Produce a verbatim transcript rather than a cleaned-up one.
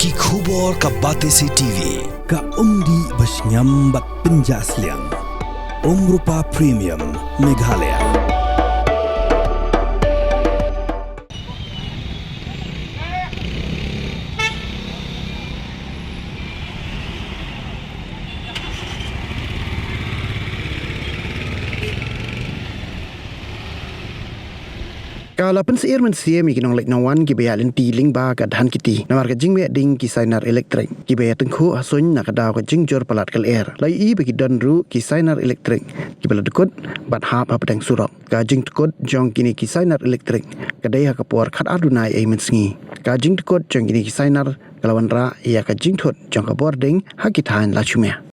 Ki khubor ka Batesi T V, ka umdih ba shngiam bad pynjah sliang. Umrupa Premium, Meghalaya. Ka la pynsyier mynsiem ïa ki nongleit nongwan kiba ïaid lynti lyngba ka Dhan Kiti namar ka jingmih ding ki sainar elektrik kiba ïa tyngkhuh ha suiñ na ka daw ka jingjur palat ka lyer. La ïohi ba ki don ruh ki sainar elektrik kiba la dkut bad hap hapdeng surok. Ka jingdkut jong kine ki sainar elektrik ka dei ha ka por khatar duna ïa i mynsngi. Ka jingdkut jong kine ki sainar ka la wanrah ïa ka jingthut jong ka bording ha ki thaiñ Lashumeh.